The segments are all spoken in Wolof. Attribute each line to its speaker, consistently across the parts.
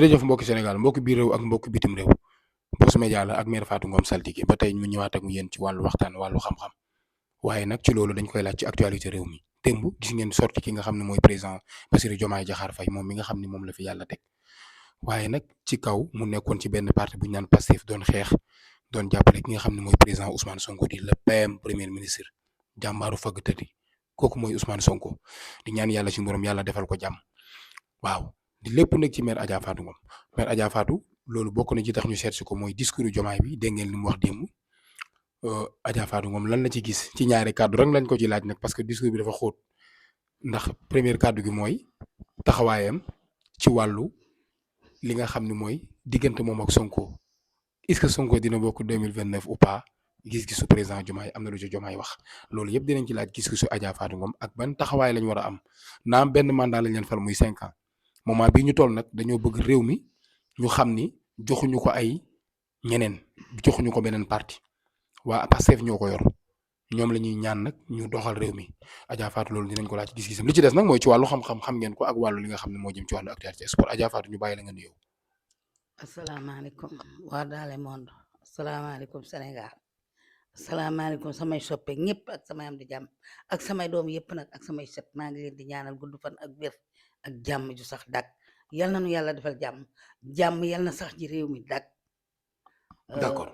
Speaker 1: jërëjëf mbokki Sénégal mbokki biir réew ak mbokki bitim réew Boss Media la ak Mère Fatou Ngom Saltigué ba tey ñu ñëwaat ak yéen ci wàllu waxtaan wàllu xam-xam waaye nag ci loolu dañ koy laaj ci actualité réew mi démb gis ngeen sorti ki nga xam ne mooy président Bassirou Diomaye Diakhar Faye moom mi nga xam ne moom la fi yàlla teg waaye nag ci kaw mu nekkoon ci benn parti bu ñu naan Pastef doon xeex doon jàppale ki nga xam ne mooy président Ousmane Sonko di le PM premier ministre jàmbaaru fagg tëddi kooku mooy Ousmane Sonko di ñaan yàlla ci borom yàlla defal ko jàmm waaw di lépp nag ci Mère Adja Fatou Ngom Mère Adja Fatou loolu bokk na ci tax ñu seet si ko mooy discours Diomaye bi dégg ngeen li mu wax démb Adja Fatou Ngom lan la ci gis ci ñaari kàddu rek lañ ko ci laaj nag parce que discours bi dafa xóot ndax première kàddu gi mooy taxawaayam ci wàllu li nga xam ne mooy diggante moom ak Sonko est-ce que Sonko dina bokk 2029 ou pas gis-gisu président Diomaye am na lu ci Diomaye wax loolu yëpp dinañ ci laaj gis-gisu Adja Fatou Ngom ak ban taxawaay lañ war a am naam benn mandat lañ leen fal muy 5 ans moment bii ñu toll nag dañoo bëgg réew mi ñu xam ni joxuñu ko ay ñeneen joxuñu ko beneen parti waa Pastef ñoo ko yor ñoom la ñuy ñaan nag ñu doxal réew mi Adja Fatou loolu dinañ ko laaj ci gis-gisam li ci des nag mooy ci wàllu xam-xam xam ngeen ko ak wàllu li nga xam ne moo jëm ci wàllu actualité sport Adja Fatou ñu bàyyi la nga nuyoo.
Speaker 2: asalaamaaleykum waa daale monde asalaamaaleykum Sénégal asalaamaaleykum samay soppe ñëpp ak samay am di jàmm ak samay doom yëpp nag ak samay set maa ngi leen di ñaanal gudd fan ak wér ak jàmm ju sax dak yal na nu yàlla defal jàmm yal na sax ji réew mi dak
Speaker 1: d'accord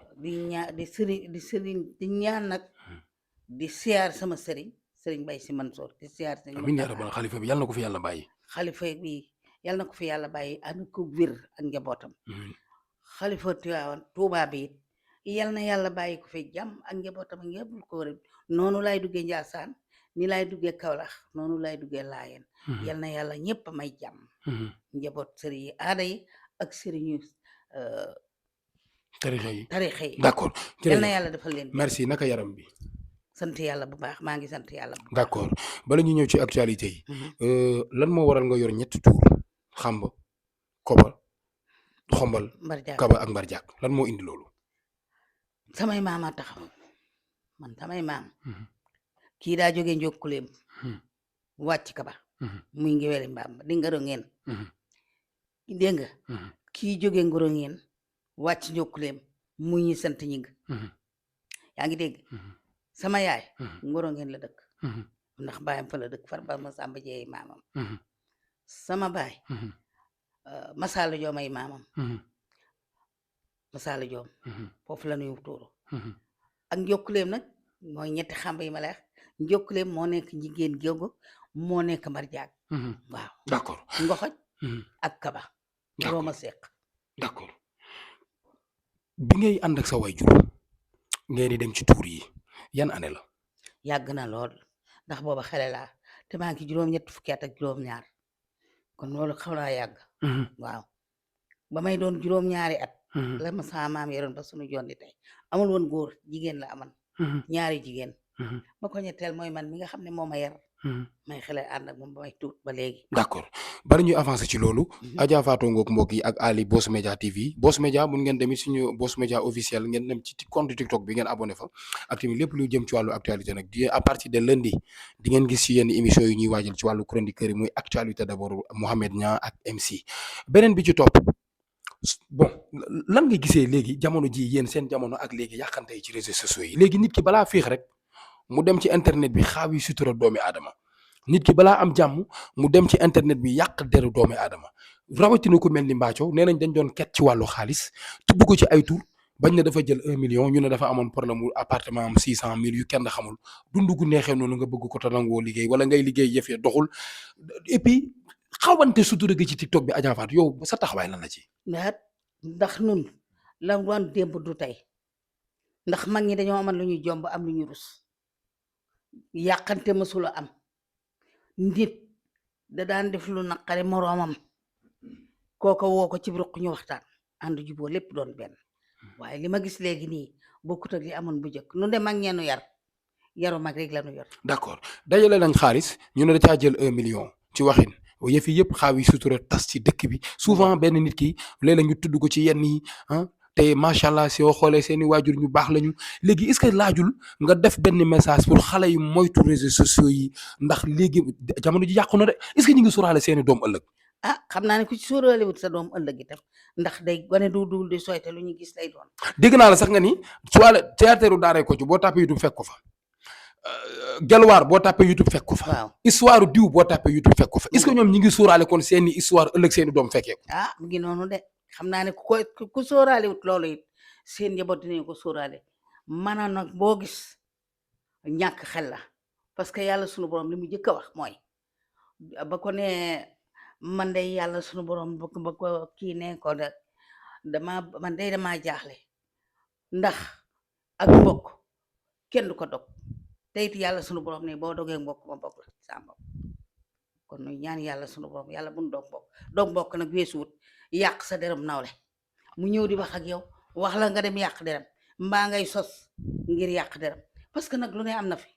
Speaker 2: di ñaan nag di siyaar sama sëriñ Bay Si Mansour di siyaar sëriñ
Speaker 1: amiin yaa rabbal xalifa bi yal na ko fi yàlla bàyyi.
Speaker 2: xalifa bi yal na ko fi yàlla bàyyi ànd ko wér ak njabootam xalifa Tuubaa bi yal na yàlla bàyyi ko fi jàmm ak njabootam ak ñëpp ko wër noonu laay duggee Njaasaan ni laay duggee Kawlax noonu laay duggee Laayeen yal na yàlla ñëpp may jàmm njaboot sëriñ yi aada yi ak sëriñu tarixa yi
Speaker 1: d'accord
Speaker 2: yal na yàlla defal leen
Speaker 1: merci naka yaram bi
Speaker 2: sant yàlla bu baax maa ngi sant yàlla bu baax
Speaker 1: d'accord bala ñu ñëw ci actualité yi lan moo waral nga yor ñetti tuur xamba koba xombal kaba ak mbarjaak lan moo indi loolu
Speaker 2: samay maama taxaw man samay maam kii daa jógee njokkuleem wàcc kaba muy ngeweli mbaam di ngaro ngeen dégg nga kii jógee ngoro ngeen wàcc njokkuleem muy ñi sant ñing yaa ngi dégg sama yaay ngoro ngeen la dëkk ndax baayam fa la dëkk far ba ma sàmba jeey maamam sama baay Masala Joom ay maamam Masala Joom foofu la nuy tuuru ak njokkuleem nag mooy ñetti xamba yi ma lay wax njokkuleem moo nekk njigéen géego moo nekk mbarjaag waaw
Speaker 1: d'accord
Speaker 2: ngoxoj ak kaba rooma seq
Speaker 1: d'accord bi ngay ànd ak sa waajur ngeen di dem ci tuur yi yan année la
Speaker 2: yàgg na lool ndax booba xale laa te maa ngi juróom-ñett fukki at ak juróom-ñaar kon loolu xaw naa yàgg waaw ba may doon juróom-ñaari at la ma sama maam yoroon ba sunu joon di tey amul woon góor jigéen la aman ñaari jigéen ba ko ñetteel mooy man mi nga xam ne moo ma yar may xale ànd ak moom ba may tuut ba léegi
Speaker 1: d'accord bari ñuy avancer ci loolu Adja Fatou ngoog mbokk yi ak Ali Boss Media TV Boss Media mun ngeen demit suñu Boss Media officiel ngeen dem ci compte TikTok bi ngeen abonné fa ak tamit lépp lu jëm ci wàllu actualité nag di à partir de lundi di ngeen gis ci yenn émission yi ñuy waajal ci wàllu chroniqueur yi muy actualité d'abord Mohamed Niang ak MC beneen bi ci topp bon lan nga gisee léegi jamono ji yéen seen jamono ak léegi yàqante yi ci réseaux sociaux yi léegi nit ki balaa féex rek mu dem ci internet bi xaawi sutura doomi aadama nit ki balaa am jàmm mu dem ci internet bi yàq deru doomi aadama rawatina ku mel ni Mbathio nee nañ dañ doon ket ci wàllu xaalis tudd ko ci ay tur bañ ne dafa jël 1 million ñu ne dafa amoon problème mu appartement am 600 000 yu kenn xamul dund gu neexee noonu nga bëgg ko te nangoo liggéey wala ngay liggéey yëf ya doxul et puis xawante sutura gi ci TikTok bi Adja Fatou yow sa taxawaay lan la ci.
Speaker 2: ndax nun la doon démb du tey ndax mag ñi dañoo amal lu ñuy jomb am lu ñuy rus yàqante mësula am nit da daan def lu naqare moroomam kooko woo ko ci ruq ñu waxtaan ànd juboo lépp doon benn waaye li ma gis léegi nii bokkut ak li amoon bu njëkk nu de mag ñeenu yaru mag rek la nu yor.
Speaker 1: d'accord dajale nañ xaalis ñu ne da caa jël 1 million ci waxin yëf yi yëpp xaaw yi sutura tas ci dëkk bi souvent benn nit ki léeg-léeg ñu tudd ko ci yenn yi te macha allah soo xoolee seeni waajur ñu baax lañu léegi est-ce que laajul nga def benn message pour xale yi moytu réseaux sociaux yi ndax léegi jamono ji yàqu na de est-ce que ñu ngi sóoraale seeni doom ëllëg.
Speaker 2: ah xam naa ne ku ci sóoraale wut sa doom ëllëg itam ndax day gone du di soyte lu ñu gis lay doon.
Speaker 1: dégg naa la sax nga ni soit théâtre daaray Kocc boo tapé YouTube fekk ko fa Gelwaar boo tapé YouTube fekk ko fa.
Speaker 2: waaw
Speaker 1: histoire diw boo tapé YouTube fekk ko fa est-ce que ñoom ñi ngi sóoraale kon seeni histoire ëllëg seeni doom fekkee ko.
Speaker 2: ah mu ngi noonu de xam naa ne ku sóoraale wut loolu it seen njaboot dinañ ko sóoraale maanaam nag boo gis ñàkk xel la parce que yàlla sunu borom li mu njëkk a wax mooy ba ko ne man de yàlla sunu borom ba ko kii ne ko man de damaa jaaxle ndax ak mbokk kenn du ko dog te it yàlla sunu borom ne boo dogee mbokk ma bokk la sa mbokk kon nu ñaan yàlla sunu borom yàlla bu nu dog mbokk nag weesuwut yàq sa deram nawle mu ñëw di wax ak yow wax la nga dem yàq deram mbaa ngay sos ngir yàq deram parce que nag lu ne am na fi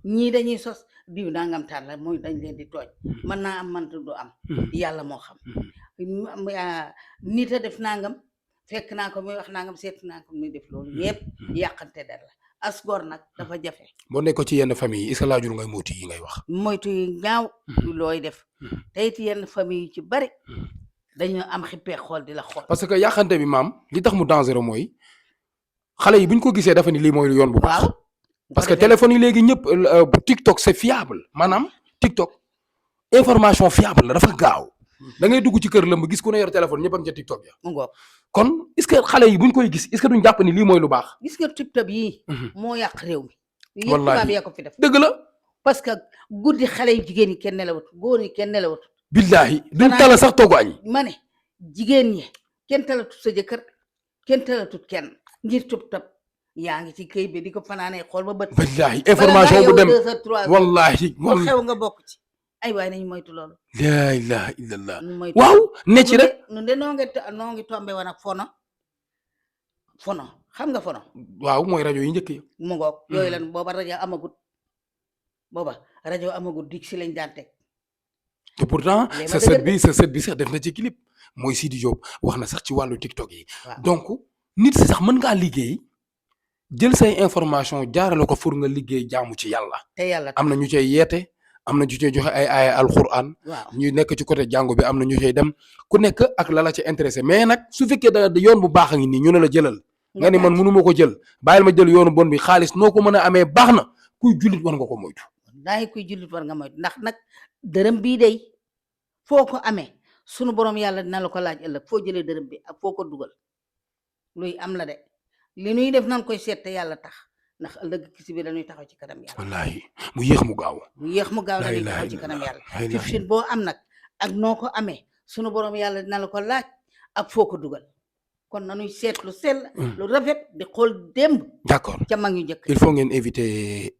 Speaker 2: ñii dañuy sos diw nangam taan la mooy dañ leen di tooñ mën naa am man du am yàlla moo xam nit a def nangam fekk naa ko muy wax nangam seet naa ko muy def loolu yépp yàqante der la as gor nag dafa jafe.
Speaker 1: boo nekkoon ci yenn famille yi est-ce que laajul ngay moytu yi ngay wax.
Speaker 2: moytu yi ñaaw looy def te it yenn famille yu ci bari dañu am xippee xool di la xool.
Speaker 1: parce que yàqante bi maam li tax mu dangereux mooy xale yi buñ ko gisee dafa ni lii mooy yoon bu baax. parce que téléphone yi léegi ñëpp TikTok c'est fiable maanaam TikTok information fiable la dafa gaaw da ngay dugg ci kër lëmb gis ku ne yor téléphone ñëpp am ca TikTok ya.
Speaker 2: mu ngoog
Speaker 1: kon est-ce que xale yi buñ koy gis est-ce que duñ jàpp ni lii mooy lu baax.
Speaker 2: gis nga TikTok yii. moo yàq réew mi.
Speaker 1: wallaahi
Speaker 2: yëpp tubaab yaa ko fi def.
Speaker 1: dëgg la.
Speaker 2: parce que guddi xale yu jigéen yi kenn nelawut góor yi kenn nelawut.
Speaker 1: billaahi duñ tala sax togg añ.
Speaker 2: ma ne jigéen ñi kenn talatut sa jëkkër kenn talatut kenn ngir TikTok yaa ngi ci këy bi di ko fanaanee xool ba bët.
Speaker 1: billaahi information bu dem wallaahi
Speaker 2: xew nga bokk ci. ay waay nañu moytu loolu.
Speaker 1: laa ilaaha illallah. waaw ne ci rek.
Speaker 2: nu de noo ngi tombé woon ak fono xam nga fono.
Speaker 1: waaw mooy rajo yi njëkk yi.
Speaker 2: mu ngoog yooyu lan booba rajo amagut dig si lañ daan teg.
Speaker 1: te pourtant sa sët bi sax def na ci clip mooy Sidi Diop wax na sax ci wàllu TikTok yi. donc nit si sax mën ngaa liggéey jël say information jaarale ko pour nga liggéey jaamu ci yàlla.
Speaker 2: te yàlla
Speaker 1: am na ñu cay yeete. am na ñu cay joxe ay aaya alquran. ñu nekk ci côté jàngu bi am na ñu cay dem ku nekk ak la ci intéressé mais nag su fekkee da yoon bu baax a ngi nii ñu ne la jëlal. nga ni man mënu ma ko jël bàyyil ma jël yoonu bon bi xaalis noo ko mën a amee baax na kuy jullit war nga ko moytu.
Speaker 2: kuy jullit war nga moytu ndax nag dërëm bii day foo ko amee sunu borom yàlla dina la ko laaj ëllëg foo jëlee dërëm bi ak foo ko dugal luy am la de li nuy def nan koy seet te yàlla tax. ndax ëllëg kisi bi dañuy taxaw ci kanam yàlla.
Speaker 1: wallaahi mu yéex mu gaaw.
Speaker 2: dañuy taxaw ci kanam yàlla. fifteen boo am nag ak noo ko amee sunu borom yàlla dina la ko laaj ak foo ko dugal kon nañuy seet lu sell. lu rafet di xool démb.
Speaker 1: d'accord
Speaker 2: ca mag ñu njëkk.
Speaker 1: il faut ngeen éviter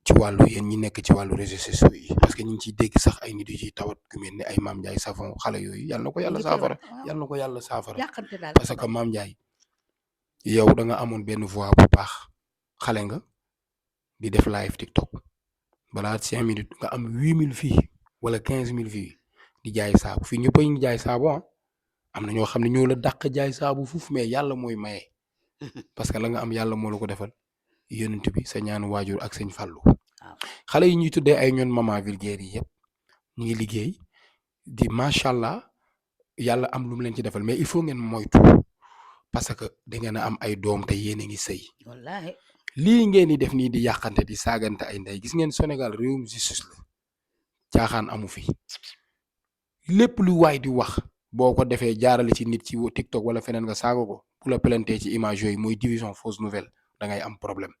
Speaker 1: ci wàllu yéen ñi nekk ci wàllu réseaux sociaux yi parce que ñu ngi ciy dégg sax ay nit yu ciy tawat ku mel ne ay Maam Ndiaye Savon xale yooyu yàlla na ko yàlla saafara. yàlla na ko yàlla saafara.
Speaker 2: yàqante daal
Speaker 1: parce que Maam Ndiaye yow da nga amoon benn voix bu baax. xale nga di def live TikTok balaa 5 minutes nga am 8000 vues wala 15000 vues di jaay saabu fii ñëpp a ngi jaay saabu am na ñoo xam ne ñoo la dàq jaay saabu fuuf mais yàlla mooy maye parce que la nga am yàlla moo la ko defal yonent bi sa ñaanu waajur ak sëñ Fallou xale yi ñuy tuddee ay ñoon maman vulgaire yi yëpp ñu ngi liggéey di macha allah yàlla am lu mu leen ci defal mais il faut ngeen moytu parce que da ngeen a am ay doom te yéen a ngi sëy.
Speaker 2: wallaahi.
Speaker 1: lii ngeen di def nii di yàqante di saagante ay ndey gis ngeen Sénégal réewum justice la caaxaan amu fi lépp lu waay di wax boo ko defee jaarale ci nit ci TikTok wala feneen nga saaga ko bu la plantee ci image yooyu mooy division fausse nouvelle da ngay am problème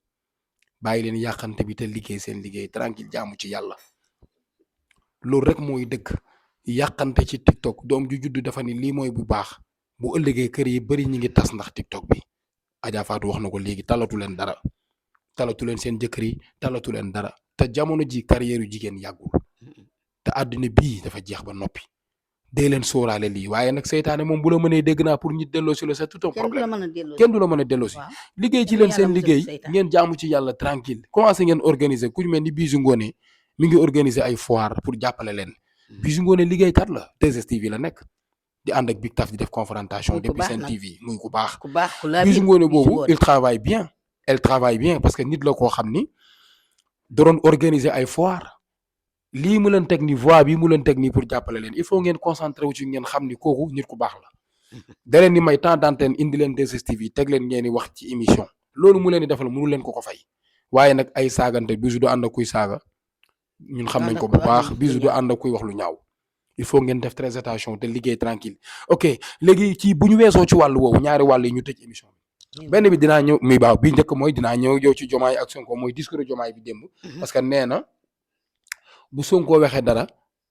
Speaker 1: bàyyi leen yàqante bi te liggéey seen liggéey tranquille jaamu ci yàlla loolu rek mooy dëgg yàqante ci TikTok doom ju judd dafa ni lii mooy bu baax bu ëllëgee kër yi bari ñi ngi tas ndax TikTok bi Adja Fatou wax na ko léegi talatu leen dara. talatu leen seen jëkkër yi talatu leen dara te jamono ji carrière yu jigéen yàggul te àdduna bii dafa jeex ba noppi dee leen sóoraale lii waaye nag seytaane moom bu la mënee dégg naa pour ñu delloo si la c'est tout un problème kenn du la mën a delloo si liggéey ci leen seen liggéey ngeen jaamu ci yàlla tranquille commencé ngeen organiser ku ñu mel ni Bijou Ngoné mi ngi organiser ay foire pour jàppale leen Bijou Ngoné liggéeykat la 2STV la nekk di ànd ak Big Taf di def confrontation depuis Sen TV muy ku baax Bijou Ngoné boobu il travaille bien elle travaille bien parce que nit la koo xam ni da doon organiser ay foire lii mu leen teg nii voix bi mu leen teg nii pour jàppale leen il faut ngeen concentré wu ci ngeen xam ni kooku nit ku baax la da leen di may temps d'antenne indi leen 2STV yi teg leen ngeen di wax ci émission loolu mu leen di defal mënu leen ko fay waaye nag ay saagante Bijou du ànd ak kuy saaga ñun xam nañ ko bu baax Bijou du ànd ak kuy wax lu ñaaw il faut ngeen def très attention te liggéey tranquille ok léegi ci bu ñu weesoo ci wàllu woowu ñaari wàll yi ñu tëj émission bi benn bi dinaa ñëw muy baaw bi njëkk mooy dinaa ñëw yow ci Diomaye ak Sonko mooy discours Diomaye bi démb parce que nee na bu Sonko waxee dara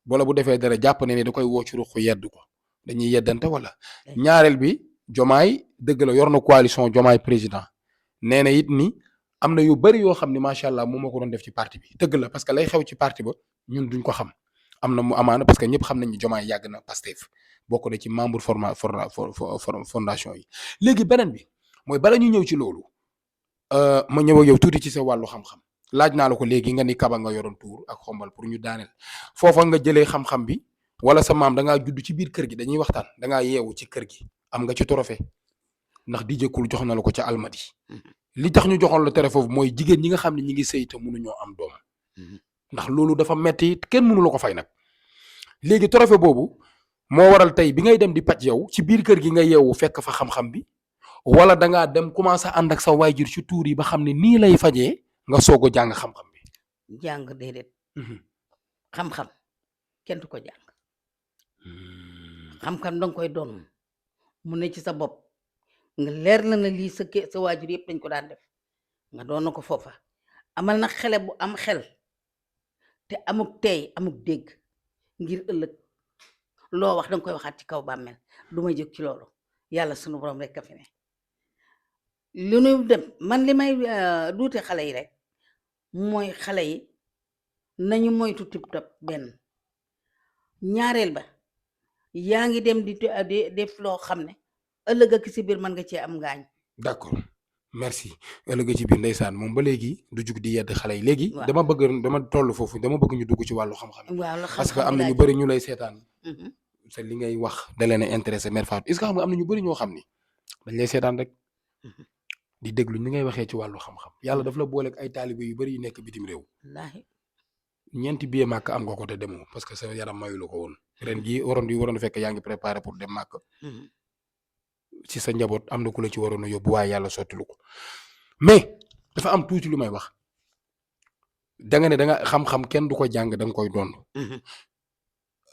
Speaker 1: wala bu defee dara jàpp ne ni da koy woo ci ruq yedd ko dañuy yeddante wala ñaareel bi Diomaye dëgg la yor na coalition Diomaye président nee na it ni am na yu bëri yoo xam ne macha allah moom moo ko doon def ci parti bi dëgg la parce que lay xew ci parti ba ñun duñ ko xam am na mu amaana parce que ñëpp xam nañ ni Diomaye yàgg na Pastef bokk na ci membre fondation yi léegi beneen bi mooy bala ñu ñëw ci loolu ma ñëw ak yow tuuti ci sa wàllu xam-xam laaj naa la ko léegi nga ni kaba nga yoroon tuur ak xombal pour ñu daaneel foofa nga jëlee xam-xam bi wala sa maam da ngaa judd ci biir kër gi dañuy waxtaan da ngaa yeewu ci kër gi am nga ci trophée ndax di jëkkul jox na la ko ca almadi li tax ñu joxoon la tere foofu mooy jigéen ñi nga xam ne ñi ngi sëy te mënuñoo am doom ndax loolu dafa metti kenn mënu la ko fay nag léegi trophée boobu moo waral tey bi ngay dem di paj yow ci biir kër gi nga yeewu fekk fa xam-xam bi wala da ngaa dem commencé ànd ak sa waajur ci tuur yi ba xam ne nii lay fajee nga soog a jàng xam-xam bi.
Speaker 2: jàng déedéet. xam-xam kenn du ko jàng. xam-xam danga koy doon mu ne ci sa bopp nga leer la na lii sa waajur yëpp dañ ko daan def nga doon na ko foofa amal na xele bu am xel te amuk tey amuk dégg ngir ëllëg loo wax danga koy waxaat ci kaw bàmmeel du ma jóg ci loolu yàlla sunu borom rek a fi ne lu nu dem man li may duute xale yi rek mooy xale yi nañu moytu tip-top benn ñaareel ba yaa ngi dem di def loo xam ne ëllëg ak si biir mën nga cee am ngaañ.
Speaker 1: d'accord merci ëllëg ci biir ndeysaan moom ba léegi du jug di yedd xale yi léegi. dama toll foofu dama bëgg ñu dugg ci wàllu xam-xam. parce que am na ñu bëri ñu lay seetaan. te li ngay wax da leen a intéressé Mère Fatou est-ce que xam nga am na ñu bëri ñoo xam ni dañ lay seetaan rek di déglu ni ngay waxee ci wàllu xam-xam yàlla daf la booleeg ay taalibe yu bëri yu nekk bitim réew.
Speaker 2: wallaahi.
Speaker 1: ñeenti billet màkk am nga ko te demoo parce que sa yaram mayu la ko woon ren jii waroon fekk yaa ngi préparé pour dem màkk. ci sa njaboot am na ku la ci waroon a yóbbu waaye yàlla sottilu ko mais dafa am tuuti lu may wax da nga ne da nga xam-xam kenn du ko jàng da nga koy doon.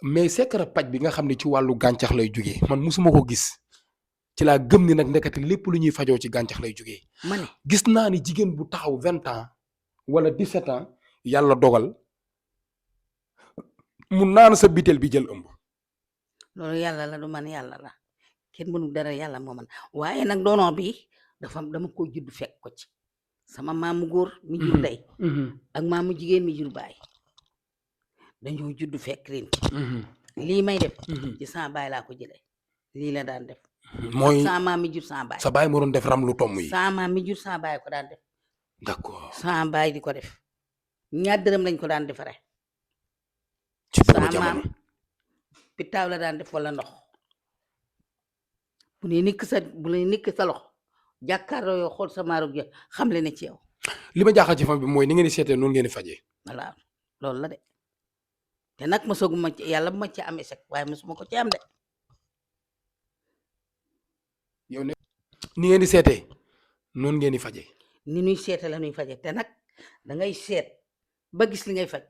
Speaker 1: mais secret paj bi nga xam ne ci wàllu gàncax lay jugee man musuma ko gis ci laa gëm ni nag ndekete lépp lu ñuy fajoo ci gàncax lay jugee.
Speaker 2: ma ne
Speaker 1: gis naa ni jigéen bu taxaw 20 ans wala 17 ans yàlla dogal mu naan sa bitel bi jël ëmb.
Speaker 2: loolu yàlla la du man yàlla la kenn mënu dara yàlla moo man waaye nag doonoo bi dama ko judd fekk ko ci sama maamu góor mi jur ndey ak maamu jigéen mi jur baay dañoo judd fekk leen lii may def ci sama baay laa ko jëlee lii la daan def mooy sama maam mi jur sama baay
Speaker 1: sa baay moo doon def ram lu tomm yi
Speaker 2: sama maam mi jur sama baay ko daan def
Speaker 1: d'accord
Speaker 2: sama baay di ko def ñaar dërëm lañ ko daan defaree
Speaker 1: ci boobu jamono
Speaker 2: pitaaw la daan def wala ndox bu ne nikk sa loxo jàkkaarloo yoo xool sa maarug ja xam le ne ci yow.
Speaker 1: li ma jaaxal ci fam bi mooy ni ngeen di seetee noonu ngeen di fajee.
Speaker 2: voilà loolu la de te nag mosaguma ci yàlla bu ma ci am échec waaye mosuma ko ci am de.
Speaker 1: yow ne ni ngeen di seetee noonu ngeen di fajee.
Speaker 2: ni ñuy seete la ñuy fajee te nag da ngay seet ba gis li ngay faj.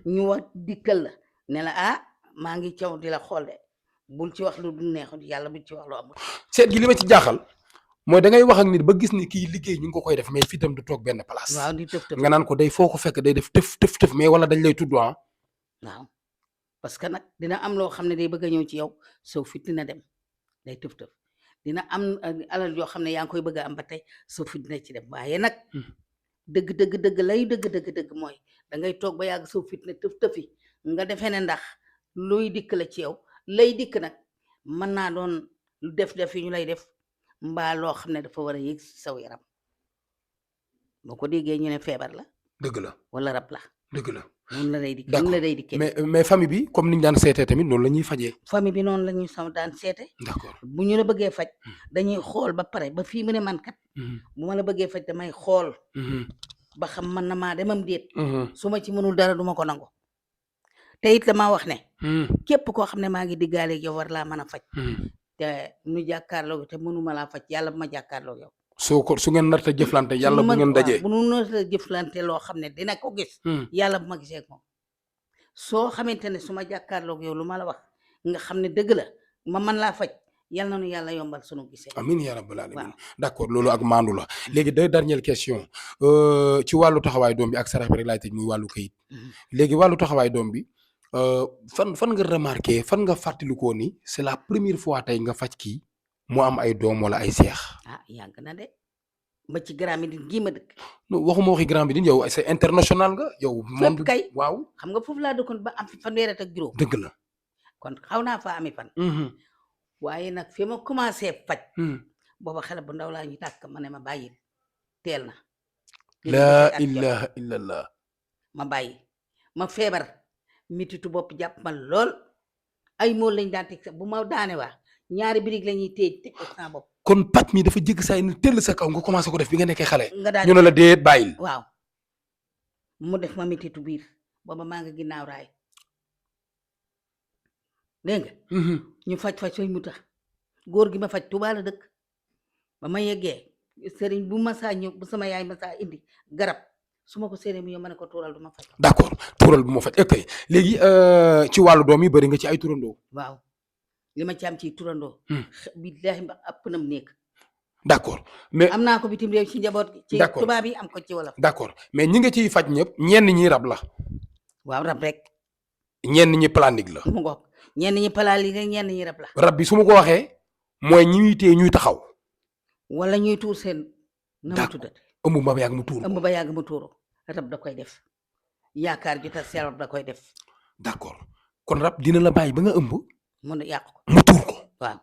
Speaker 2: ñu wax dikkal la ne la maa ngi caw di la xool de bul ci wax lu du neexut yàlla bul ci wax lu amul.
Speaker 1: seet gi li ma ci jaaxal mooy da ngay wax ak nit ba gis ni kii liggéey ñu ngi ko koy def mais fii tam du toog benn place.
Speaker 2: waaw di tëf tëf
Speaker 1: nga naan ko day foo ko fekk day def tëf mais wala dañ lay tudd
Speaker 2: waaw parce que nag dina am loo xam ne day bëgg a ñëw ci yow soo fit dina dem day tëf tëf dina am alal yoo xam ne yaa ngi koy bëgg a am ba tey soo fit dina ci dem waaye nag dëgg lay dëgg mooy da ngay toog ba yàgg soo fit ne tëf tëfi nga defee ne ndax luy dikk la ci yow lay dikk nag mën naa doon lu def yi ñu lay def mbaa loo xam ne dafa war a yëg si saw yaram boo ko déggee ñu ne feebar la.
Speaker 1: dëgg la
Speaker 2: wala rab la.
Speaker 1: dëgg la
Speaker 2: noonu la lay dikkee noonu la lay dikkee.
Speaker 1: mais famille bi comme niñ daan seetee tamit noonu la ñuy fajee.
Speaker 2: famille bi noonu la ñuy daan seete.
Speaker 1: d'accord
Speaker 2: bu ñu la bëggee faj. dañuy xool ba pare ba fii mu ne man kat. bu ma la bëggee faj damay xool. ba xam man na maa demam déet. su ma ci mënul dara duma ko nangu. te it dama wax ne képp koo xam ne maa ngi diggaale yow war laa mën a faj te nu jàkkaarloo te mënuma laa faj yàlla bu ma jàkkaarloo yow
Speaker 1: su ngeen narta jëflante yàlla bu ngeen dajee
Speaker 2: bu nu narta jëflante loo xam ne dina ko gis yàlla bu ma gisee ak moom soo xamante ne su ma jàkkaarloo yow lu ma la wax nga xam ne dëgg la ma mën laa faj yal na nu yàlla yombal sunu gisee.
Speaker 1: amiin yaa rabbal alamin d'accord loolu ak maandu la léegi dernière question ci wàllu taxawaay doom bi ak sarax bi rek laay tëj muy wàllu kayit léegi wàllu taxawaay doom bi fan nga remarqué fan nga fàttalikoo ni c'est la première fois tey nga faj kii mu am ay doom wala ay seex.
Speaker 2: yàgg na de ba ci Grand Médine gii ma dëkk.
Speaker 1: waxuma waxi Grand Médine yow c'est international nga yow.
Speaker 2: fépp kay
Speaker 1: waaw
Speaker 2: xam nga foofu laa dëkkoon ba am fi fanweeri at ak juróom.
Speaker 1: dëgg la.
Speaker 2: kon xaw naa fa ami fan. waaye nag fi ma commencé faj. booba xale bu ndaw laa ñu tàkk ma ne ma bàyyi teel na.
Speaker 1: laa ilaha illallah.
Speaker 2: ma bàyyi ma feebar mititu bopp jàpp ma lool ay mool lañ daan teg bu ma daane waa ñaari birig la ñuy téye teg ko sama bopp.
Speaker 1: kon pàcc mi dafa jégg saa yi ne teel sa kaw nga commencé ko def bi nga nekkee xale.
Speaker 2: nga daal
Speaker 1: ñu ne la déet bàyyil.
Speaker 2: waaw mu def ma mititu biir booba maa nga ginnaaw raay dégg nga. ñu faj sooy mu tax góor gi ma faj Tuubaa la dëkk ba ma yeggee sëriñ bu masaa ñëw bu sama yaay masaa indi garab su ma ko séenee mu ñëw ma ne ko tuural du ma faj.
Speaker 1: d'accord tuural bu ma faj ok léegi ci wàllu doom yi bëri nga ci ay turandoo.
Speaker 2: waaw li ma ci am ci turandoo. billaahi ba ëpp na mu nekk.
Speaker 1: d'accord mais
Speaker 2: am naa ko bitim réew ci njaboot gi. ci tubaab yi am ko ci wolof.
Speaker 1: d'accord mais ñi nga ciy faj ñëpp ñenn ñi rab la.
Speaker 2: waaw rab rek.
Speaker 1: ñenn ñi planique la.
Speaker 2: mu ngoog ñenn ñi planique la ñenn ñi rab la.
Speaker 1: rab bi su ma ko waxee mooy ñi ñuy téye ñuy taxaw.
Speaker 2: wala ñuy tuur seen. na ma tuddati
Speaker 1: ëmb ba yàgg mu tuuru.
Speaker 2: ëmb ba yàgg mu tuuru rab da koy def yaakaar ju tas seen rab da koy def.
Speaker 1: d'accord kon rab dina la bàyyi ba nga ëmb.
Speaker 2: mun a yàq ko
Speaker 1: mu tuur ko.
Speaker 2: waaw.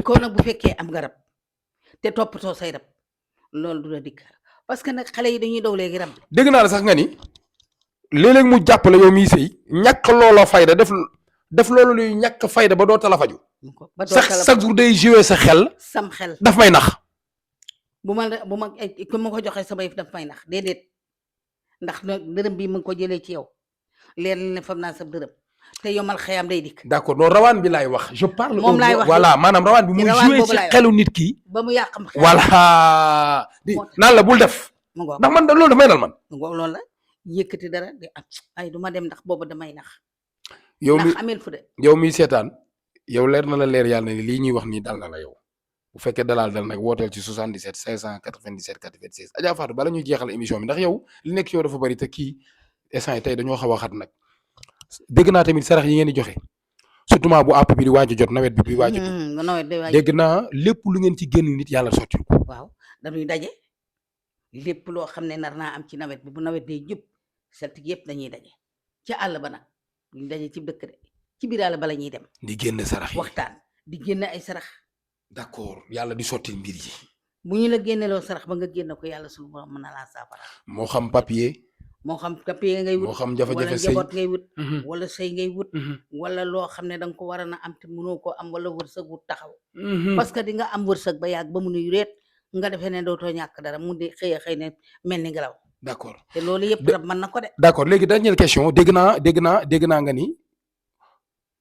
Speaker 1: kon
Speaker 2: nag bu fekkee am nga rab te toppatoo say rab loolu du la dikk parce que nag xale yi dañuy daw léegi rab.
Speaker 1: dégg naa la sax nga ni léeg-léeg mu jàppale yow miy sëy ñàkk loola fayda def loolu luy ñàkk fayda ba doo tala faju. chaque jour day jouer sa xel.
Speaker 2: sam xel
Speaker 1: daf may nax.
Speaker 2: bu ma ku ma ko joxee sama yëf daf may nax déedéet ndax dërëm bi mu ngi ko jëlee ci yow leer na ne fam naa sa dërëm te yomal xëyam day dikk.
Speaker 1: d'accord non rawaan bi laay wax. je parle
Speaker 2: moom laay wax
Speaker 1: voilà maanaam rawaan bi muy jouer ci xelu nit ki.
Speaker 2: ba mu yàqam xel.
Speaker 1: voilà di naan la bul def.
Speaker 2: mu ngoog
Speaker 1: ndax man loolu daf may dal man.
Speaker 2: mu ngoog loolu la yëkkati dara di ay du ma dem ndax boobu damay nax.
Speaker 1: yow mi
Speaker 2: ndax amel fu de.
Speaker 1: yow miy seetaan yow leer na la leer yàlla ne lii ñuy wax nii dal na la yow bu fekkee dal nag wooteel ci 77 597 96 Adja Fatou bala ñuy jeexal émission bi ndax yow li nekk ci yow dafa bari te kii instant yi tey dañoo xaw a xat nag dégg naa tamit sarax yi ngeen di joxe surtout bu àpp bi di waaj a jot nawet bi di waaj a jot dégg naa lépp lu ngeen ci génn nit yàlla sottil ko.
Speaker 2: waaw dañuy daje lépp loo xam ne nar naa am ci nawet bi bu nawet day jub celtique yëpp dañuy daje ca àll ba nag duñ daje ci dëkk de ci biir àll ba la ñuy dem.
Speaker 1: di génn sarax yi
Speaker 2: waxtaan di génn ay sarax.
Speaker 1: d'accord yàlla di sottil mbir yi.
Speaker 2: bu ñu la génneloo sarax ba nga génn ko yàlla suñu borom mën na laa saafara.
Speaker 1: moo xam papier.
Speaker 2: moo xam papier ngay wut.
Speaker 1: moo xam jafe-jafe
Speaker 2: wala
Speaker 1: sëy
Speaker 2: njaboot ngay wut. wala sëy ngay wut. wala loo xam ne danga ko war a na am te mënoo koo am wala wërsëg wut taxaw. parce que di nga am wërsëg ba yàgg ba mu nuy reet nga defee ne dootoo ñàkk dara mu di xëy ne mel ni ngelaw.
Speaker 1: d'accord
Speaker 2: te loolu yëpp rab mën na ko de.
Speaker 1: d'accord léegi dernière question dégg naa nga ni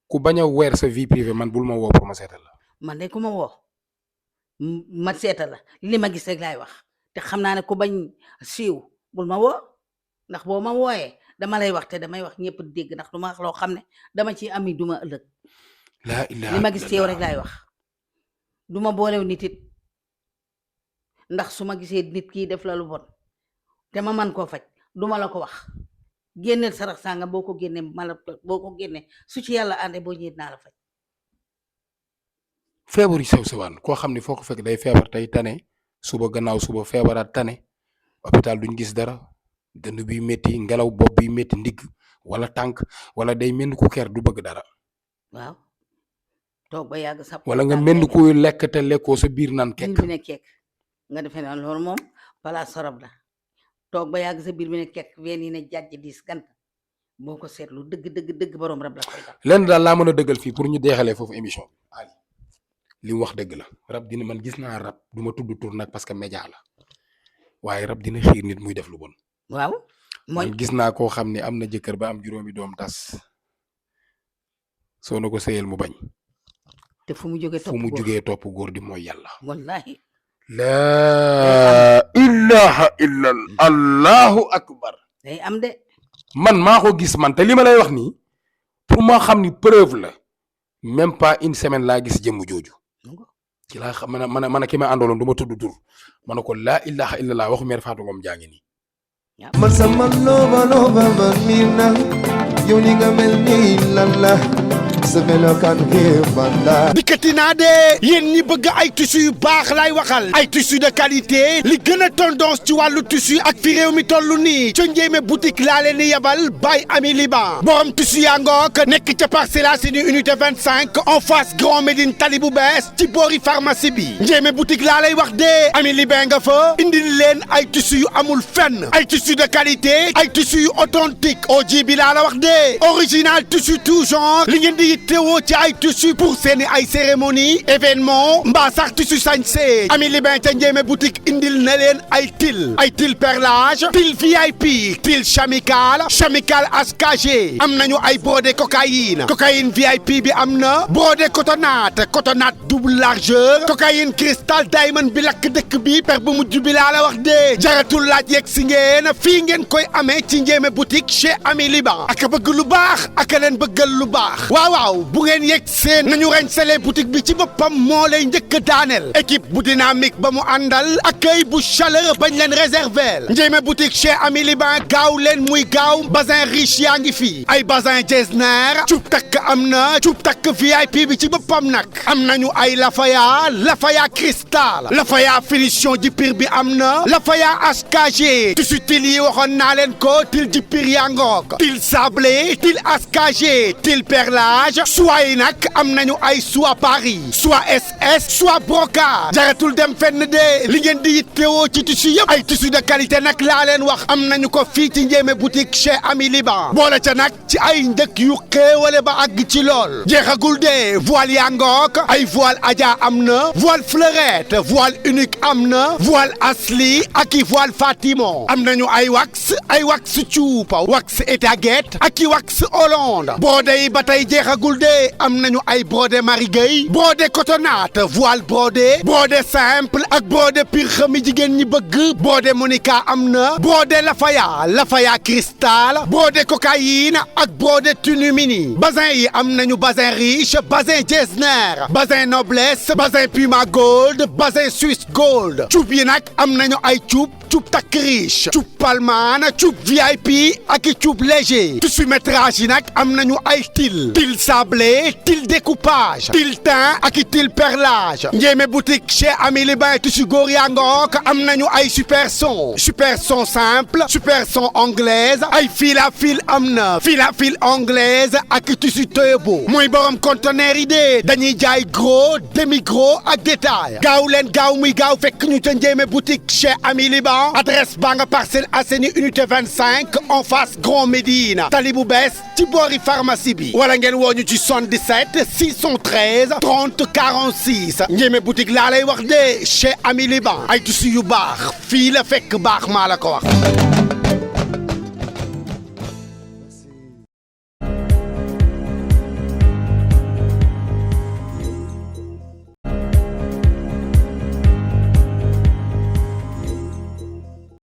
Speaker 1: ku bañ a weer sa vie privée man bul ma woo pour ma seetal la.
Speaker 2: man de ku ma woo ma seetal la li ma gis rek laay wax te xam naa ne ku bañ siiw bul ma woo ndax boo ma wooyee dama lay wax te damay wax ñëpp dégg ndax du ma wax loo xam ne dama ci ami duma ëllëg. li ma gis ci yow rek laay wax du ma boolew nit it ndax su ma gisee nit kii def la lu bon te ma man koo faj duma la ko wax génneel sarax sanga boo ko génnee boo ko génnee su ci yàlla àndee boo ñëwee naa la faj.
Speaker 1: feebar yu sew sewaan koo xam ne foo ko fekk day feebar tey tane suba gannaaw suba feebaraat tane hôpital duñ gis dara dënn bi métti ngelaw bopp bi métti ndigg wala tànk wala day mel ni ku ker du bëgg dara.
Speaker 2: waaw toog ba yàgg sax.
Speaker 1: wala nga mel ni kuy lekk te lekkoo sa biir naan kekk.
Speaker 2: biir bi ne kekk nga defee ne loolu moom balaa sorab la toog ba yàgg sa biir bi ne kekk ween yi ne jàjj diis gant boo ko seetlu dëgg borom rab la koy def.
Speaker 1: lenn daal laa mën a dëggal fii pour ñu deexalee foofu émission bi li mu wax dëgg la rab dina man gis naa rab du ma tudd tur nag parce que média la waaye rab dina xiir nit muy def lu bon.
Speaker 2: waaw mooy
Speaker 1: gis naa koo xam ne am na jëkkër ba am juróomi doom tas soo na ko sëyal mu bañ
Speaker 2: te fu mu jógee
Speaker 1: topp góor di mooy yàlla.
Speaker 2: wallahi
Speaker 1: laa ilaha illa allahu akbar.
Speaker 2: day am de.
Speaker 1: man maa ko gis man te li ma lay wax nii pour moo xam ni preuve la même pas une semaine laa gis jëmm jooju ci laa xam man ki ma àndaloon du ma tudd tur ma ne ko laa ilaha illallah waxu mère Fatou Ngom jaa ngi nii.
Speaker 3: man sama looba man miir na yow ni nga mel ni lan la sa melokaan banda
Speaker 4: dikkati naa de yéen ñi bëgg ay tissu yu baax laay waxal ay tissu de qualité li gën a tendance ci wàllu tissu ak fi réew mi toll nii ca Ndiémé boutique laa leen di yebal Baye Ami Liban borom tissu yaa ngook nekk ca Parcelles Assainies unité 25 en face Grand Médine tali bu bees ci boori pharmacie bi Ndiémé boutique laa lay wax de Ami Liban nga fa indil leen ay tissu yu amul fenn ay tissu de qualité ay tissu yu authentique OG bi laa la wax de original tissu tout genre li ngeen di teewoo ci ay tissu pour seeni ay cérémonie événement mbaa sax tissu sañse Ami Liban ca Ndiémé boutique indil na leen ay til perlage til VIP til chamical HKG am nañu ay brodé cocaïne VIP bi am na brodé cotonnade double largeur cocaïne cristal diamond bi lakk dëkk bi per bu mujj bi laa la wax de jaratul laaj yegg si ngeen fii ngeen koy amee ci Ndiémé boutique chez Ami Liban ak bëgg lu baax ak leen bëggal lu baax waaw bu ngeen yegg seen nañu reñsele boutique bi ci boppam moo lay njëkk daaneel équipe bu dynamique ba mu àndal accueil bu chaleureux bañ leen réserver Ndiémé boutique chez Ami Liban gaaw leen muy gaaw bazin riche yaa ngi fi ay bazin Getzner cuub takk am na cuub takk VIP bi ci boppam nag am nañu ay lafaya cristal lafaya finition jipir bi am na lafaya HKG tissu til yi waxoon naa leen ko til jipir yaa ngoog til sablé til HKG til perlage soie yi nag am nañu ay soie Paris soie SS soie brocart jaratul dem fenn de li ngeen di yittewoo ci tissu yëpp ay tissu de qualité nag laa leen wax am nañu ko fii ci Ndiémé boutique chez Ami Liban boole ca nag ci ay njëkk yu xéewale ba àgg ci lool jeexagul de voile yaa ngoog ay voile Adja am na voile fleurette voile unique am na voile asli ak i voile Fatimo am nañu ay wax cuup wax étaguette ak i wax Hollande brodé yi ba tey jeexagul de am nañu ay brodé Marie Gueye brodé cotonnade voile brodé simple ak brodé pire xami jigéen ñi bëgg brodé Monica am na brodé lafaya cristal brodé cocaïne ak brodé tunu mini bazin yi am nañu bazin riche bazin Getzner bazin noblesse bazin Puma gold bazin Swiss gold cuub yi nag am nañu ay cuub takk riche cuub palman cuub VIP ak i cuub léger tissu métrage yi nag am nañu ay til sablé til découpage til teint ak i til perlage Ndiémé boutique chez Ami Liban tissu góor yaa ngook am nañu ay super son simple super son anglaise ay fil à fil am na fil à fil anglaise ak i tissu toyobo mooy borom conteneur yi de dañuy jaay gros demi gros ak détail gaaw leen gaaw muy gaaw fekk ñu ca Ndiémé boutique chez Ami Liban adresse baa nga Parcelles Assainies unité 25 en face Grand Médine tali bu bees ci boori pharmacie bi wala ngeen woo ñu ci 77 613 30 46 Ndiémé boutique laa lay wax de chez Ami Liban ay tissu yu baax fii la fekk baax maa la ko wax